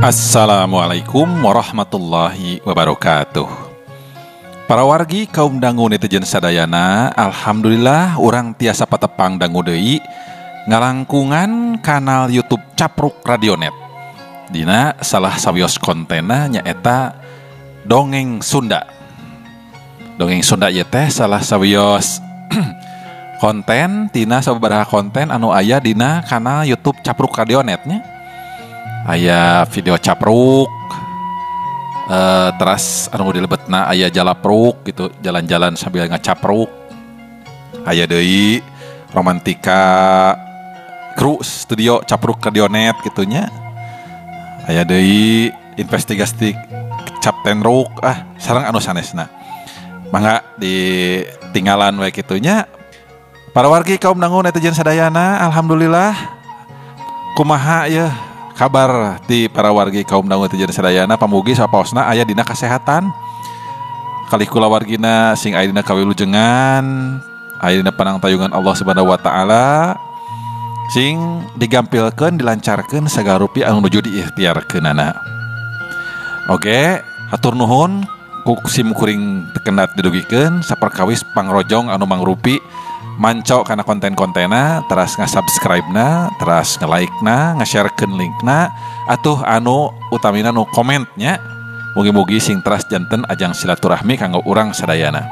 Assalamualaikum warahmatullahi wabarakatuh. Para wargi kaum dangu netizen sadayana, alhamdulillah urang tiasa patepang dangu deui ngalangkungan kanal YouTube Capruk Radionet. Dina salah sawios kontenna nyaeta dongeng Sunda. Dongeng Sunda ieu teh salah sawios konten tina sababaraha konten anu aya dina kanal YouTube Capruk Radionet nya. Aya video capruk, teras anu dilebetna aya jalapruk gitu, jalan-jalan sambil ngacapruk. Aya deui romantika kru studio Capruk Radionet gitunya. Aya deui investigasi Capten Ruk, sareng anu sanesna. Mangga ditinggalan we kitunya. Para wargi kaum dangu netizen sadayana, alhamdulillah kumaha yeuh kabar di para wargi kaum dangu netizen sadayana, pamugi sapaosna aya dina kasehatan, kalih kulawargina sing aya dina kawilujengan, aya dina panangtayungan Allah Subhanahu wa taala, sing digampilkeun dilancarkeun sagala rupi anu nuju diikhtiarkeunana. Oke, hatur nuhun ku sim kuring tekendat didugikeun saperkawis pangrojong anu mangrupi manco kana konten-kontena, teras nge-subscribe-na, teras nge-like-na, nge-share-keun link-na, atuh anu utamina nu komentnya. Mugi-mugi sing teras janten ajang silaturahmi kanggo urang sadayana.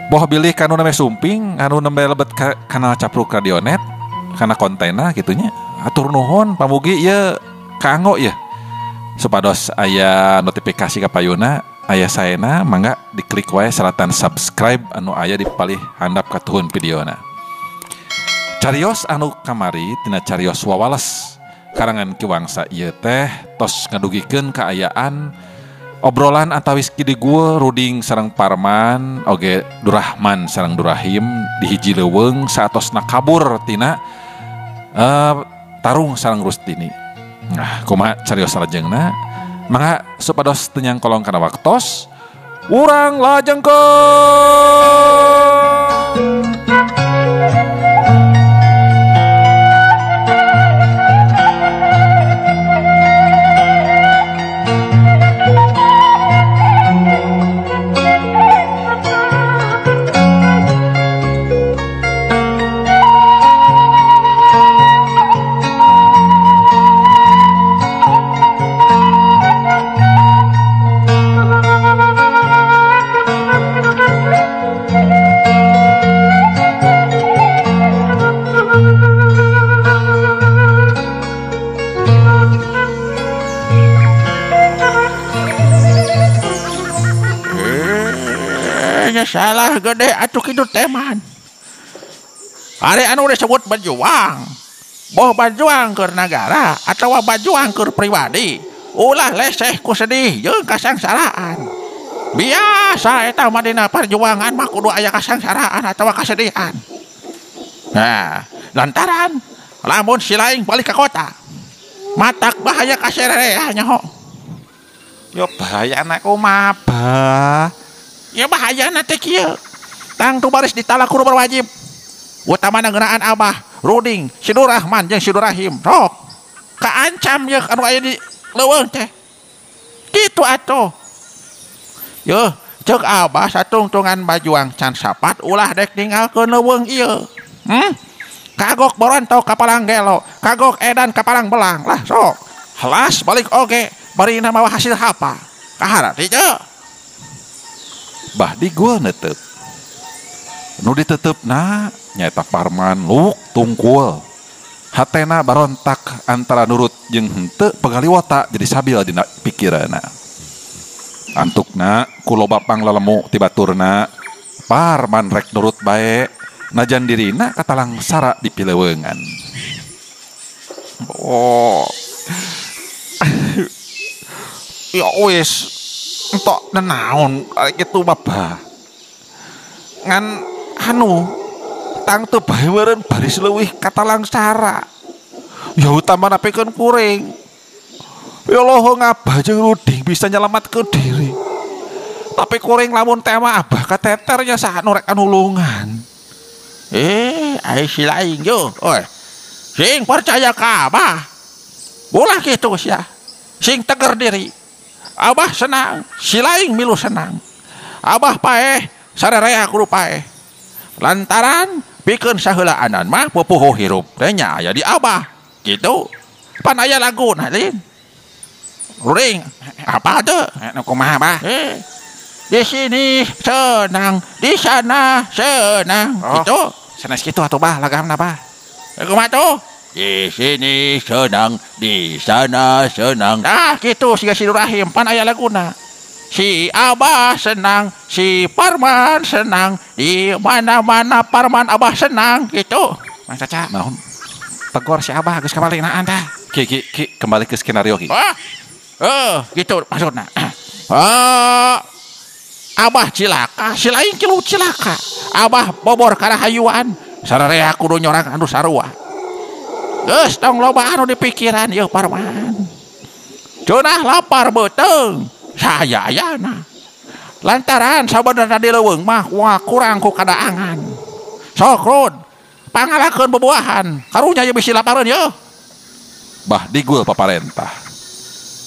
Boh bilih kanu nembe sumping, anu nembe lebet ka kanal Capruk Radionet kana kontena gitunya. Atur nuhun pamugi ieu kanggo ieu. Supados aya notifikasi ka payuna, aya saena mangga diklik wae seratan subscribe anu aya di palih handap katuhun videona. Carios anu kamari tina carios wawales karangan Ki Wangsa ieu teh tos ngadugikeun kaayaan obrolan antawis Kidigul Ruding sareng Parman oge Durahman sareng Durahim di hiji leuweung saatosna kabur tina tarung sareng Rustini. Nah, kumaha carios salajengna? Mangga supados teu nyangkolong kana waktos, urang lajengkeun. Salah gede atuh kitu teman. Ari anu disebut berjuang, boh berjuang keur nagara atawa berjuang keur pribadi, ulah leseh ku sedih jeung kasangsaraan. Biasa eta mah dina perjuangan mah kudu aya kasangsaraan atawa kasedihan. Nah, lantaran lamun si laing balik ke kota, matak bahaya kasererea nyaho. Yo bahayana kumaha, Bah? Ya bahayana teh kieu. Tangtu baris ditalak kudu berwajib. Utamana ngeunaan Abah, Ruding, si Durahman jeung si Durahim. Sok kaancam ye anu aya di leuweung teh. Kitu atuh. Yeuh, ceuk Abah satungtungan bajuang can sapat ulah dek ninggalkeun leuweung ieu. Kagok borontok ka palang gelo, kagok edan ka palang belang. Lah sok. Halas balik oge, barina mawa hasil hapa. Kaharati teu. Bah di gua netep nu ditetepna nyaeta Parman luk tungkul hatena barontak antara nurut jeung henteu pagaliwota jadi sabil dina pikiranna. Antukna ku loba panglalemu ti baturna Parman rek nurut bae najan dirina katalangsara di pileuweungan. Oh ya wis entok nenaon kitu mah bah. Ngan anu tangtu bae meureun baris leuwih katalangsara. Ya utamana pikeun kuring. Ya lohong Abah jeung Ruding bisa nyelamatkeun diri. Tapi kuring lamun teh mah Abah kateter nya saha nu rek nulungan. Ai si laing yo. Oi. Sing percaya ka Abah. Ulah kitu sia. Sing teger diri. Abah senang, si laing milu senang. Abah paeh, sararea kudu paeh. Lantaran pikeun saheulaanan mah pupuhu hirup teh nya aya di abah. Gitu. Pan aya laguna lain. Ruding, apa tuh? Nu kumaha bah? Di sini senang, di sana senang. Oh, gitu. Sanes kitu atuh bah lagamna bah. Kumaha tuh? Di sini senang, di sana senang. Nah, gitu siga si Rahim pan aya laguna. Si Abah senang, si Parman senang, di mana-mana Parman Abah senang gitu. Mang Caca. Naon? Tegor si Abah geus kabaliknaan tah. Ki ki ki kembali ke skenario ki. Ah. Gitu maksudna. Abah cilaka, si lain kilu cilaka. Abah bobor karahayuan, sararea kudu nyorang anu sarua. Geus tong loba anu dipikiran ieu Parman. Cenah lapar beuteung, saya ayana. Lantaran sabenerna di leuweung mah kurang ku kadaangan. Sok Rud, pangalakeun bubuahan, karunya ieu bisi lapareun yeuh. Bah digul paparentah.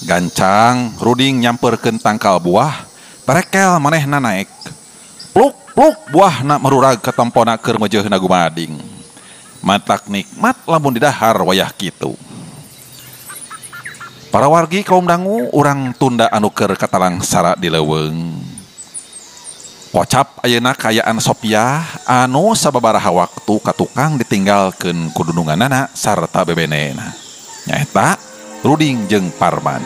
Gancang Ruding nyamperkeun tangkal buah, terekel manehna naek. Pluk-pluk buahna merurag ka tempona keur meujeuhna gumading. Matak nikmat lamun didahar wayah kitu. Para wargi kaum dangu urang tunda anu keur katalangsara di leuweung. Kocap ayeuna kaayaan Sopiah anu sababaraha waktu ka tukang ditinggalkeun ku dununganana sarta bebenena. Nyaeta Ruding jeung Parman.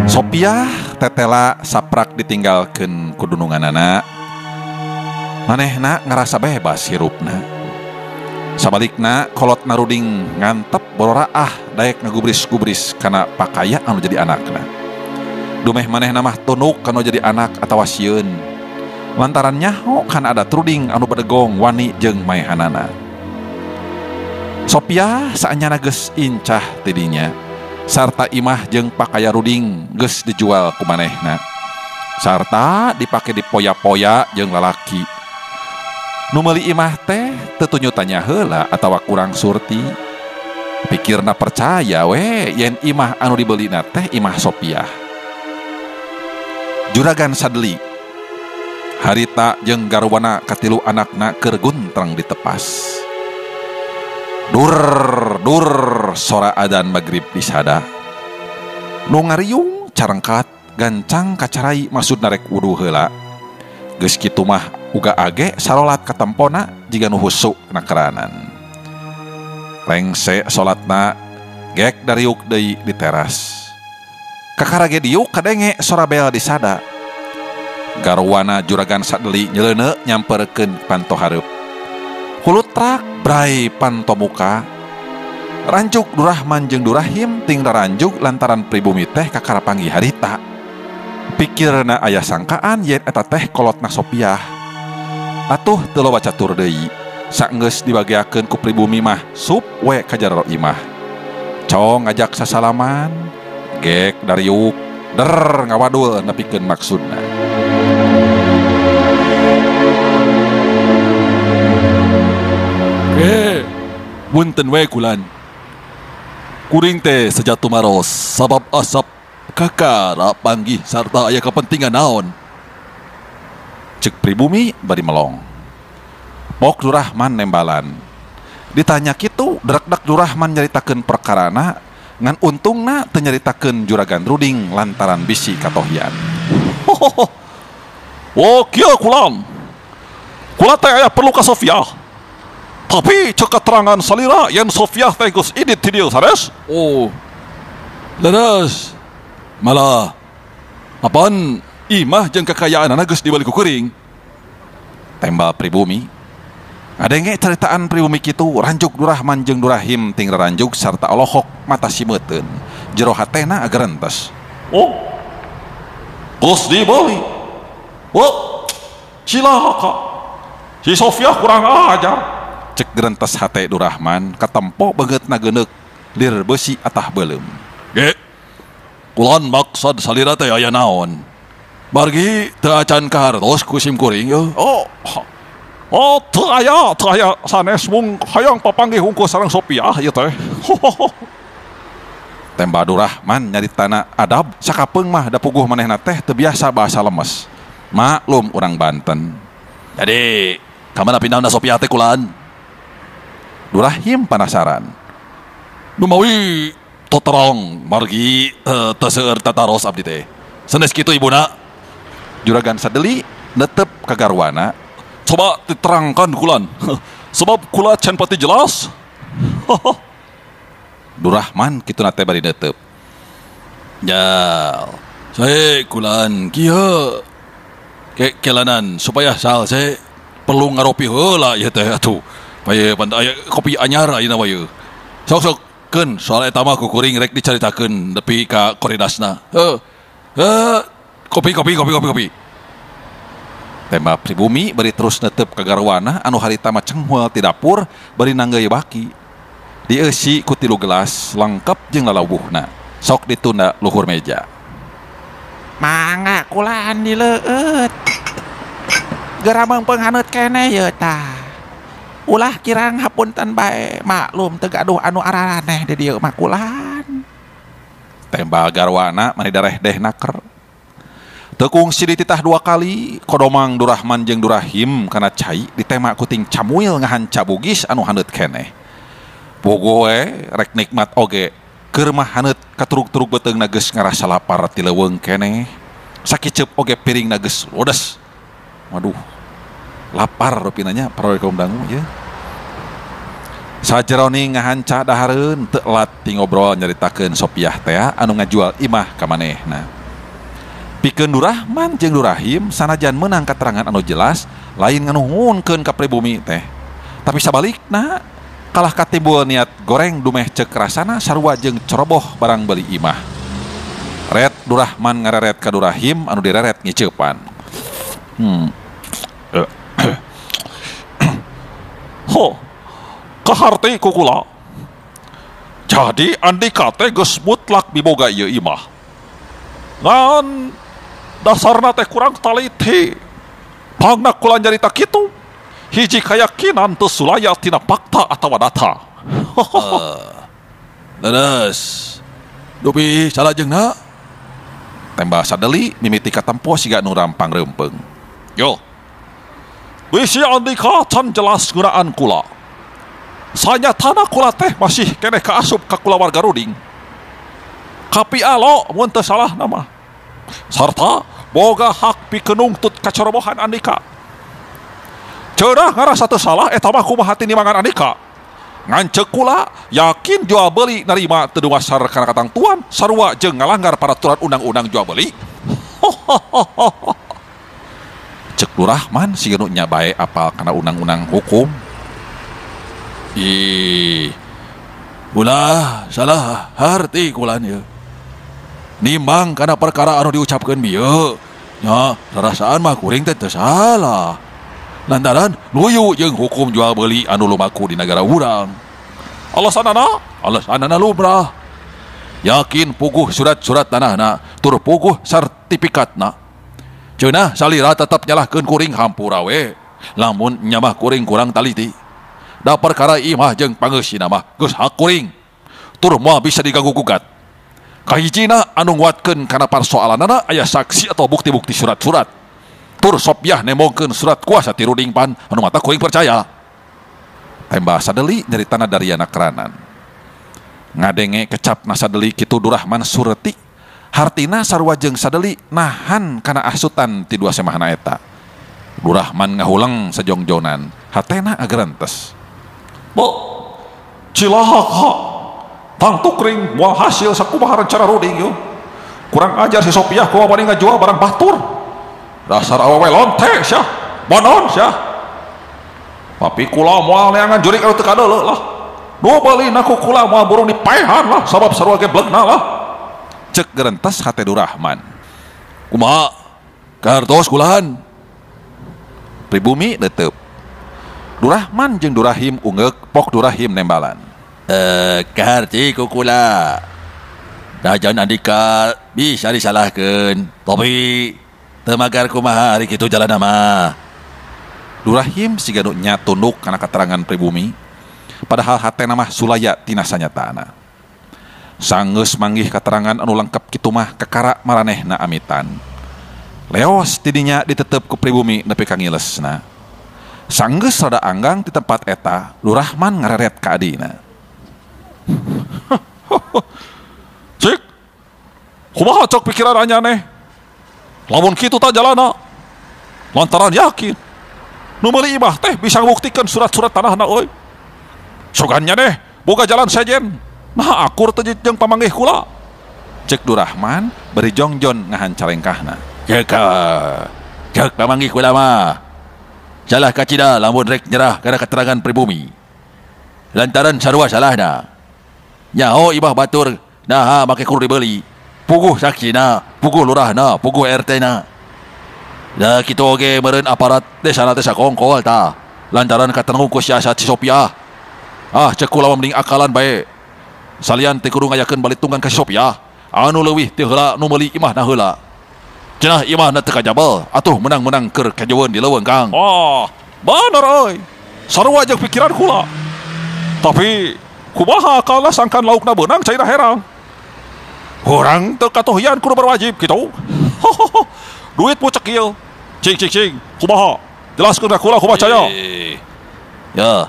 Sopiah tetela saprak ditinggalkeun ku dununganana. Manehna ngarasa bebas hirupna. Sabalikna kolotna Ruding ngantep bororaah daek ngagubris-gubris kana pakaya anu jadi anakna. Dumeh manehna mah tunuk kanu jadi anak atawa sieun. Lantaran nyaho kana adat Ruding anu bedegong wani jeung maehanana. Sopiah saanyana geus incah tidinya. Sarta imah jeung pakaya Ruding geus dijual ku manehna. Sarta dipake dipoya-poya jeung lalaki. Nu meuli imah teh teu tunyutanya heula atawa kurang surti. Pikirna percaya we yen imah anu dibelina teh imah Sopiah. Juragan Sadli harita jeung garwana katilu anakna keur guntreng ditepas. Dur dur sora adan magrib disada. Nu ngariung carengkat gancang kacarai maksud narek wudu heula. Geus kitu mah uga age sarolat katempona jiga nu husuk na keranan. Lengse salatna gek dariuk deui di teras. Kakara ge diuk kadenge sora bel disada. Garwana juragan Sadli nyeleuneu nyamperkeun panto hareup. Hulutrak brai panto muka. Ranjuk Durahman jeung Durahim ting raranjuk lantaran pribumi teh kakara panggih harita. Pikirna aya sangkaan yen eta teh kolotna Sopiah. Atuh teu loba catur deui. Saenggeus dibageakeun ku pribumi mah sup we ka jero imah. Cong ngajak sasalaman, gek dariuk, der ngawadul nepikeun maksudna. Punten we kulan. Kuring teh sejatu maros sabab asap kakara panggih sarta aya kepentingan naon. Cek pribumi bari melong. Pok Durahman nembalan. Ditanya kitu drekdek Durahman nyaritakeun perkarana ngan untungna teu nyaritakeun juragan Ruding lantaran bisi katohian. Oh kieu kulan. Kula teh aya perlu ka Sofiah. Tapi cek keterangan salira yen Sofiah teh geus idit ti dieu sanes? Oh. Leres. Malah apaan imah jeung kekayaanana geus dibalik ku kuring. Tembal pribumi. Ngadenge caritaan pribumi kitu ranjuk Durahman jeung Durahim ting raranjuk sarta olohok mata simeuteun. Jero hatena agerentes. Oh. Geus dibeli. Oh. Cilaka. Si Sofiah kurang ajar. Cek gerentes hate Durahman katempo beungeutna geuneuk lir beusi atah beuleum. Ge. Kulan maksad salira teh aya naon? Margi teu acan kahartos ku sim kuring yeuh. Oh. Oh, teu aya sanes mung hayang papanggih hungkul sareng Sopiah ieu teh. Tembak Durahman nyaritana adab sakapeung mah da puguh manehna teh teu biasa bahasa lemes. Maklum urang Banten. Jadi, kamana pindahna Sopiah teh kulan? Durahim panasaran. Numawi toterong margi teu seueur tataros abdi teh. Sanes kitu ibuna. Juragan Sadeli netep ka garwana. Coba diterangkan kulan. Sebab kula can pati jelas. Durahman kituna teh bari netep. Ya, saya kulan kieu kelanan supaya sal saya perlu ngaropi heula ieu teh atuh. Paye aya kopi anyar ayeuna mah ieu. Sok-sok keun soal eta mah ku kuring rek dicaritakeun nepi ka koridasna. Heuh. Kopi. Tembak pribumi bari terus netep ka garwana anu harita mah cenghul ti dapur bari nanggeuy baki. Dieusi ku 3 gelas lengkap jeung lalawuhna. Sok ditunda luhur meja. Mangga kulaan dileueut. Geura meungpeung haneut keneh yeuh tah. Ulah kirang hapunten bae, maklum teu gaduh anu araraneh di dieu mah kulan. Tembak garwana mani dareh deh naker. Teu kungsi dititah 2 kali, kodomang Durahman jeung Durahim kana cai ditema kuting camuil ngahanca bugis anu haneut keneh. Bogo we rek nikmat oge, keur mah haneut katurug-turug beuteungna geus ngarasa lapar ti leuweung keneh. Sakiceup oge piringna geus lodes. Waduh. Lapar rupina nya paroe kaum dangu ieu. Sajeroni ngahanca dahareun teu lat ti ngobrol nyaritakeun Sopiah teh anu ngajual imah ka manehna. Pikeun Durahman jeung Durahim sanajan meunang katerangan anu jelas lain nganuhunkeun ka pribumi teh. Tapi sabalikna kalah katimbul niat goreng dumeh ceuk rasana sarua jeung ceroboh barang beuli imah. Ret Durahman ngareret ka Durahim anu direret ngiceupan. Ho, kaharti ku kula. Jadi Andika teh geus mutlak miboga ieu imah. Ngan dasarna teh kurang taliti. Pangna kula nyarita kitu. Hiji kayakinan teu sulaya tina fakta atawa data. Leres. Dupi salajengna Tembak Sadeli mimiti katempo siga nu rampang reumpeung. Yo. Bisi Andika can jelas ngeunaan kula. Sanyatana kula teh masih keneh kaasup ka kulawarga Ruding. Kapi alo mun teu salah nama. Sarta boga hak pikeun nungtut kacorobohan Andika. Ceurah ngarasa teu salah eta mah kumaha tinimangan Andika. Ngan ceuk kula yakin jual beli narima teu dumasar kana katangtuan sarua jeung ngalanggar peraturan undang-undang jual beli. Cek Durahman siga nu nya bae apal kana undang-undang hukum. Ih, ulah salah harti kulan ieu. Nimbang kana perkara anu diucapkeun bieu. Nya, rarasaan mah kuring teh teu salah. Lantaran luyu jeung hukum jual beli anu lumaku di negara urang. Alasanana lumrah. Yakin puguh surat-surat tanahna, tur puguh sertifikatna. Cenah salira tetap nyalahkeun kuring hampura we. Lamun nya mah kuring kurang taliti. Da perkara imah jeung pangeusina mah geus hak kuring. Tur moal bisa diganggu gugat. Kahijina anu nguatkeun kana persoalanana aya saksi atau bukti-bukti surat-surat. Tur Sopiah nemongkeun surat kuasa ti Ruding pan anu mata kuring percaya. Tembak Sadeli nyaritana dariana keranan. Ngadenge kecap na Sadeli kitu Durahman sureti. Hartina sarua jeung Sadeli nahan kana asutan ti dua semahna eta. Durahman ngahuleng sejongjonan, hatena agerentes. Bo, cilaka. Tangtu kering moal hasil sakumaha rencana Ruding yeuh. Kurang ajar si Sopiah kumaha bari ngajual barang batur. Dasar awewe lonte sia, bonon sia. Tapi kula moal neangan jurik anu teu kadeuleu lah. Nu beulina ku kula moal burung dipaehan lah sabab sarua ge blegna lah. Cek gerentes hate Durahman. Kumaha? Kartos kulan. Pribumi netep. Durahman jeung Durahim ungeuk pok Durahim nembalan. Kaharti ku kula. Rajan Andika bisa disalahkeun, tapi teu magar kumaha ari kitu jalanna mah. Durahim siga nu nya tunduk kana katerangan pribumi, padahal hatena mah sulaya tina sanyatana. Sanggeus manggih katerangan anu lengkap kitu mah kakara maranehna amitan. Leos tidinya ditetep ku pribumi nepi ka ngilesna. Sanggeus rada anggang di tempat eta, Durahman ngareret ka adina. Cik, kumaha cok pikiran anyaneh? Lamun kitu tah jalana. Lantaran yakin nu meuli imah teh bisa ngabuktikan surat-surat tanahna euy. Sugan nyaneh boga jalan sejen. Nah akur teh jeung pamanggih kula. Cek Durahman bari jongjon ngahancalengkahna. Cek cek pamanggih kula mah. Salah kacida lamun rek nyerah kana keterangan pribumi. Lantaran sarua salahna. Nyaho imah batur naha make kudu dibeli. Puguh saksina, puguh lurahna, puguh RT-na. Da kitu oge meureun aparat desana teh sakongkol tah. Lantaran katenung ku siasat si Sopiah. Ah cek kula mah mending akalan bae. Salian teh kudu ngayakeun balitungan ka si Sopiah. Anu leuwih teh heula nu meuli imahna heula. Cenah imahna teu kajabel, atuh menang-menang keur kajeun di leuweung Kang. Ah, bener euy. Sarua jeung pikiran kula. Tapi kumaha kalah sangkan laukna beunang cairna herang. Urang teu katohian kudu berwajib kitu. Duit pucek ieu. Cing cing cing, kumaha? Jelaskeun ka kula kumaha caya. Ya,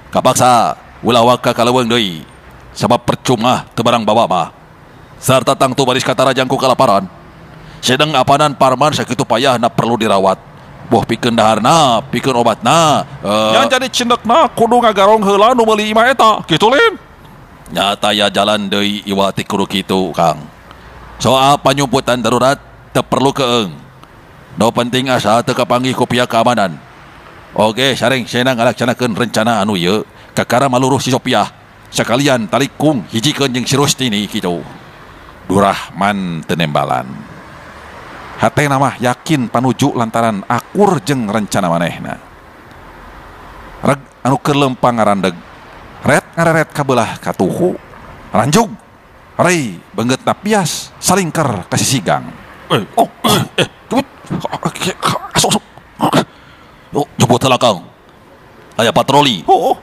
kapaksa ulah waka ka leuweung deui. Sabab percuma teu barang bawa mah. Sarta tangtu baris katarajang ku kalaparan. Sedang apanan parman sakitu payahna perlu dirawat. Boh pikeun daharna, pikeun obatna. Yang jadi cindekna kudu ngagarong heula nu meuli imah eta, kitu lin. Nyata ya jalan deui iwa ti kudu kitu, Kang. Soal panyumputan darurat teu perlu keeng. No penting asa teu kapanggih ku pihak keamanan. Oke, sareng sena ngalaksanakeun rencana anu ieu kakara maluruh si Sopiah. Sakalian talikung hijikeun jeung si Rustini kitu. Durahman teu nembalan. Hatena mah yakin panuju lantaran akur jeung rencana manehna. Reg anu keur leumpang ngarandeg, ret ngareret kabelah katuhu, ranjug, rei beungeutna pias salingker ka sisi gang. Cepet. Asuk asuk. Oh, jemput heula Kang. Aya patroli. Oh,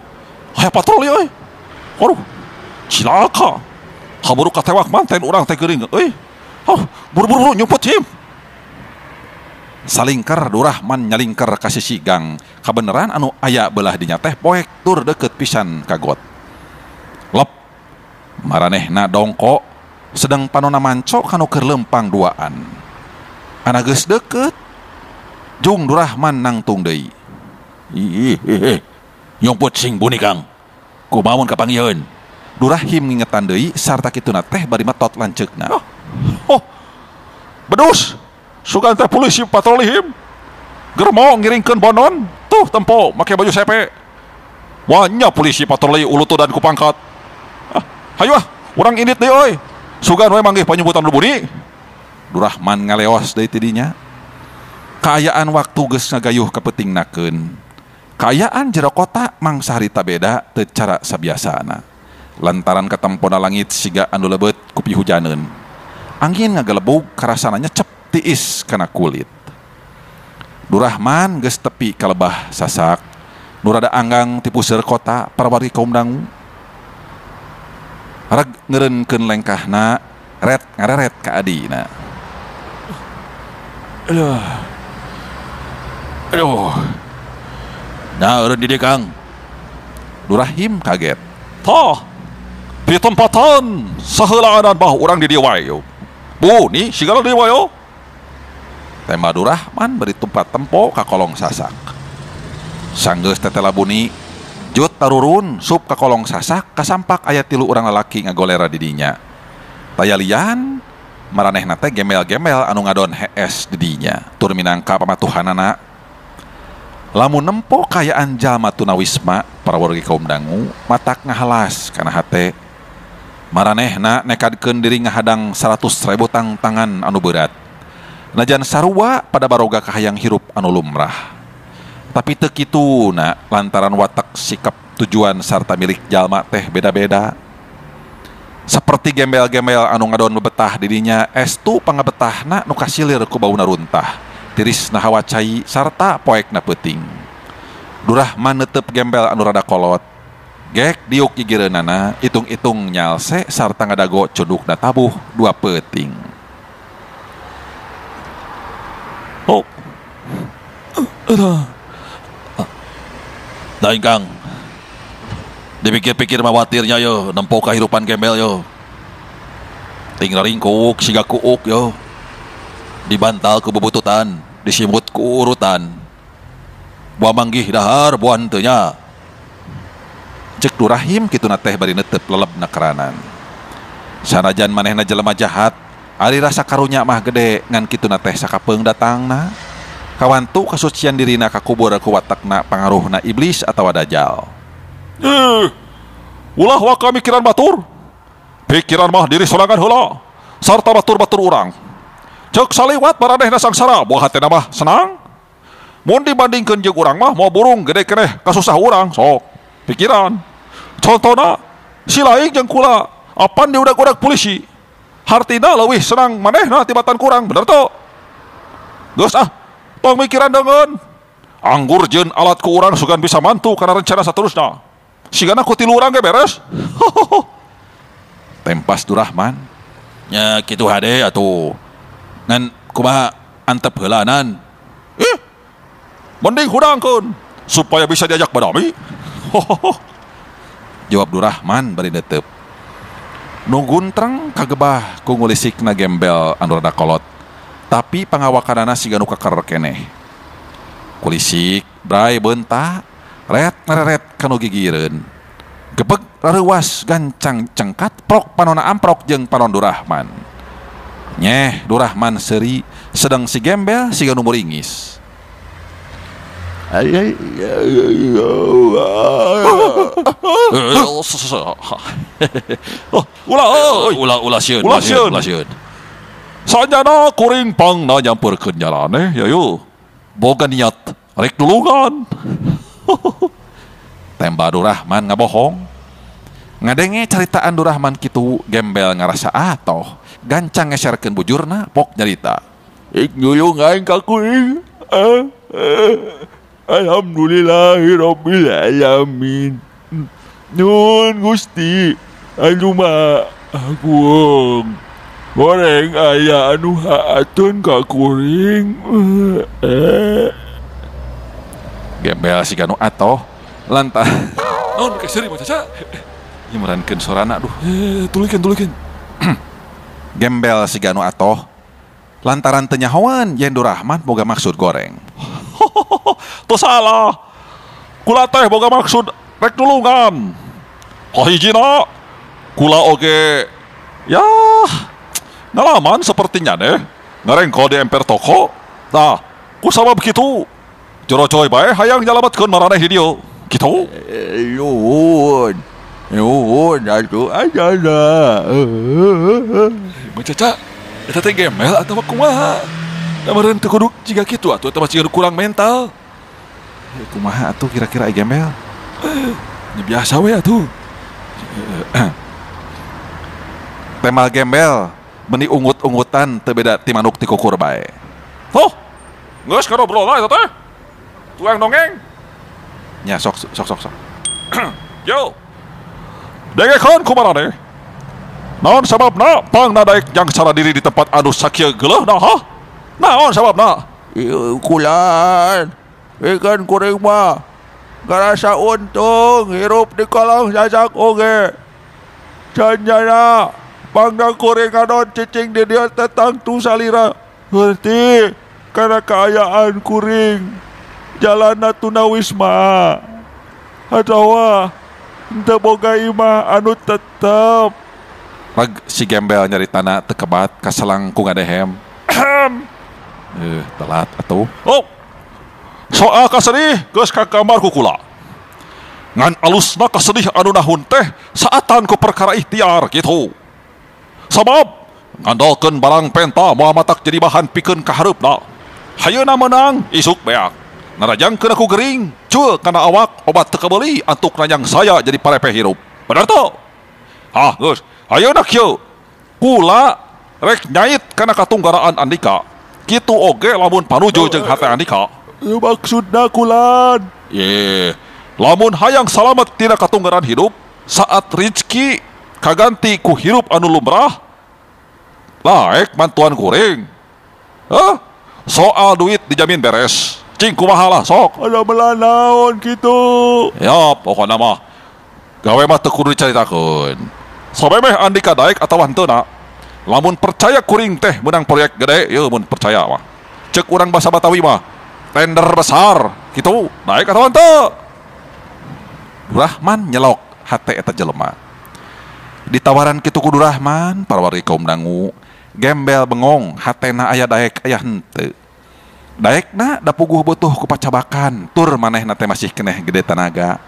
aya patroli euy. Waduh, cilaka. Kaburu katewak manten urang teh geuring euy. Oh, buru-buru nyumput him. Salingker Durahman nyalingker ka sisi gang. Kabeneran anu aya belah dinya teh poek tur deket pisan ka got. Lep maranehna dongko sedang panona manco kanu keur leumpang duaan. Ana geus deket jung Durahman nangtung deui. Ih, nyumput sing buni Kang. Kumaha mun kapanggihkeun? Durahim ngingetan deui sarta kituna teh bari metot lanceukna. Oh, bedus. Sugan teh polisi patroli him. Germo ngiringkeun bonon, tuh tempo make baju sepe. Wanya polisi patroli ulutu dan kupangkat. Ah, hayu ah, urang indit deui euy. Sugan we manggih panyumputan nu buni. Durahman ngaleos deui ti dinya. Kaayaan waktu geus ngagayuh kapetingnakeun. Kaayaan jero kota mangsa harita beda teu cara sabiasana. Lantaran katempona langit siga anu lebeut ku pihujaneun. Angin ngagelebug karasana nyecep tiis kana kulit. Durahman geus tepi ka lebah sasak. Nu rada anggang ti puseur kota parawargi kaum dangu. Reg ngeureunkeun lengkahna, ret ngareret ka adina. Aduh. Aduh. Nah, eureun di dieu Kang. Durahim kaget. Tah, di tempatan saheulaanan bah urang di dieu wae. Bu, nih sigala di wae. Tema Durahman beri tempat tempo ka kolong sasak. Sanggeus tetela buni, jut tarurun sup ka kolong sasak kasampak aya tilu urang lalaki ngagolera di dinya. Taya lian maranehna teh gemel-gemel anu ngadon hees di dinya tur minangka pamatuhanana. Lamun nempo kayaan jalma tunawisma para wargi kaum dangu matak ngahalas kana hate. Maranehna nekadkeun diri ngahadang 100.000 tangtangan anu berat. Najan sarua pada baroga kahayang hirup anu lumrah. Tapi teu kituna lantaran watak sikap tujuan sarta milik jalma teh beda-beda. Saperti gembel-gembel anu ngadon bebetah didinya estu pangabetahna nu kasilir ku bauna runtah. Tirisna hawa cai sarta poekna peuting. Durahman neuteup gembel anu rada kolot. Gek diuk gigireunana itung-itung nyalse sarta ngadago cudukna tabuh dua peuting. Oh. Lain Kang. Dipikir-pikir mawatirnya yo, nempo kahirupan gembel yo. Tinggal ringkuk siga kuuk yo. Dibantal ku bubututan, disimut ku urutan. Buah manggih dahar, buah henteu nya. Cek Durahim kituna teh bari netep lelebna keranan. Sanajan manehna jelema jahat, ari rasa karunya mah gede ngan kituna teh sakapeung datangna. Kawantu kasucian dirina kakubur ku watakna pangaruhna iblis atawa dajjal. Ulah waka mikiran batur. Pikiran mah diri sorangan heula sarta batur-batur urang. Cek saliwat maranehna sangsara, buah hatena mah senang. Mun dibandingkeun jeung urang mah moal burung gede keneh kasusah urang sok. Pikiran. Contona si laing jeung kula apan diudag-udag polisi. Hartina leuwih senang manehna tibatan kurang, bener teu? Geus ah, tong mikiran deungeun. Anggur jeung alat ku urang sugan bisa mantu kana rencana saterusna. Sigana ku tilu urang ge beres. Tempas Durahman. Nya kitu hade atuh. Ngan kumaha antep heulanan. Mending hudangkeun supaya bisa diajak badami. Jawab Durahman bari netep. Nu guntreng kagebah ku ngulisikna gembel anu rada kolot. Tapi pangawakanana siga nu kaker keneh. Kulisik bray beunta ret ngareret kanu gigireun. Gebeg rareuwas gancang cengkat prok panona amprok jeung panon Durahman. Nyeh Durahman seuri sedang si gembel siga nu muringis. Ulah ulah ulah sieun ulah sieun. Sanjana kuring pangna nyamperkeun nyaraneh ya yo. Boga niat rek nulungan. Temba Durahman ngabohong. Ngadenge caritaan Durahman kitu gembel ngarasa atoh. Gancang ngeserkeun bujurna pok nyarita. Ik nulungan ka kuring. Alhamdulillahirabbil alamin. Nun Gusti anu maha agung. Goreng aya anu haatun ka kuring. Gembel siga nu atoh lantah. Naon ka seuri mah Caca? Nyemerankeun sorana duh. Tuluykeun. Gembel siga nu atoh lantaran teu nyahoan yen Durahman boga maksud goreng. Teu salah. Kula teh boga maksud rek nulungan. Kahijina kula oge ya ngalaman sepertinya deh ngarengko di emper toko. Nah, ku sabab kitu jorocoy bae hayang nyalametkeun maraneh di dieu. Kitu. Nuhun. Nuhun atuh ajana. Caca, eta teh gembel atawa kumaha? Da meureun teu kudu jiga kitu atuh eta mah jiga kurang mental. Kumaha atuh kira-kira gembel? Nya biasa we atuh. Temal gembel meni ungut-ungutan teu beda ti manuk ti kukur bae. Tuh. Geus karobrol eta teh. Tuang dongeng. Nya sok sok sok sok. Yo. Dengekeun ku maraneh. Naon sababna pangna daek nyangsara diri di tempat anu sakieu geuleuhna ha? Naon sababna? Kulan. Ikan kuring mah ngarasa untung hirup di kolong jajak oge. Janjana pangna kuring adon cicing di dieu teh tangtu salira. Heuti kana kaayaan kuring. Jalanna tunawisma. Atawa henteu boga imah anu tetep. Rag si gembel nyaritana teu kebat kaselang ku ngadehem. Telat atuh. Oh. Soal kasedih geus kagambar ku kula. Ngan alusna kasedih anu nahun teh saatan ku perkara ikhtiar kitu. Sabab ngandalkeun barang penta moal matak jadi bahan pikeun ka hareupna. Hayeuna meunang isuk beak. Narajangkeun aku gering, cul kana awak obat teu kabeuli antuk nanyang saya jadi parepe hirup. Bener teu? Ah, geus. Ayeuna kieu. Kula rek nyait kana katunggaraan Andika. Kitu oge lamun panuju jeung hate Andika. Maksudna kulan. Ye, lamun hayang salamet tina katunggaran hirup saat rizki kaganti ku hirup anu lumrah, laek mantuan kuring. Hah? Soal duit dijamin beres. Cing kumaha lah sok. Ada melanaon kitu. Ya, pokona mah gawe mah teu kudu dicaritakeun. Samemeh Andika daek atawa henteu na. Lamun percaya kuring teh menang proyek gede, yeuh mun percaya mah. Cek urang basa Batawi mah, tender besar kitu, daek atawa henteu. Durahman nyelok hate eta jelema. Ditawaran kitu ku Durahman, parawargi kaum dangu gembel bengong hatena aya daek aya henteu. Daekna da puguh butuh ku pacabakan, tur manehna teh masih keneh gede tanaga.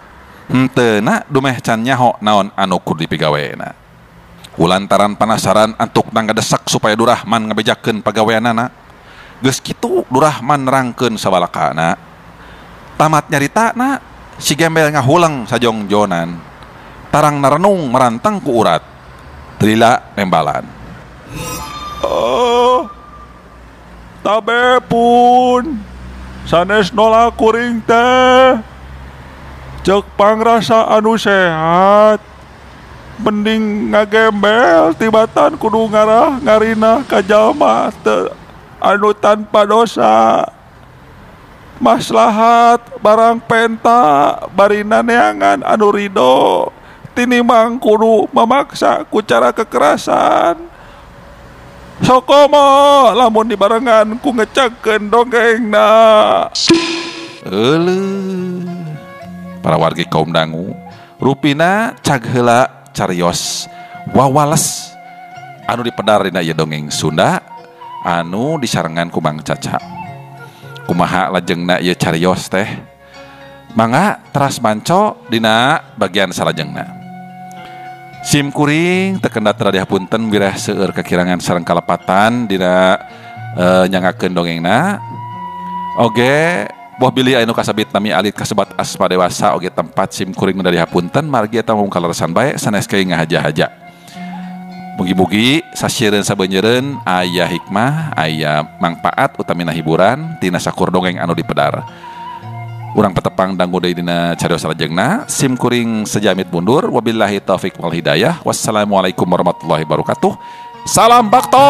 Henteu na dumeh can nyaho naon anu kudu dipigawena. Kulantaran panasaran antukna ngadesak supaya Durahman ngabejakeun pagaweanana. Geus kitu Durahman nerangkeun sabalakana. Tamat nyaritana si gembel ngahuleng sajongjonan. Tarang narenung meranteng ku urat. Telila nembalan. Oh, tabe pun sanes nolak kuring teh. Cek pangrasa anu sehat. Mending ngagembel tibatan kudu ngarah ngarina ka jalma teu anu tanpa dosa. Maslahat barang penta barina neangan anu ridho tinimbang kudu memaksa ku cara kekerasan. Sokomo lamun dibarengan ku ngecagkeun dongengna. Euleuh. Para wargi kaum dangu rupina cag heula carios wawales anu dipedar dina ieu dongeng Sunda anu disarengan ku Mang Caca. Kumaha lajengna ieu carios teh? Mangga teras manco dina bagian salajengna. Sim kuring teu kendat radi hapunten wireh seueur kakirangan sareng kalepatan dina nyangakeun dongengna. Oge boh bilih anu kasabit nami alit kasebat asma dewasa oge tempat sim kuring dari hapunten margi eta mung kaleresan bae sanes keuing ngahaja-haja. Mugi-mugi sasiereun sabeunyereun aya hikmah, aya mangpaat utamina hiburan tina sakur dongeng anu dipedar. Urang petepang dangu deui dina carios salajengna. Sim kuring sejamit mundur. Wabillahi taufik wal hidayah. Wassalamualaikum warahmatullahi wabarakatuh. Salam bakto.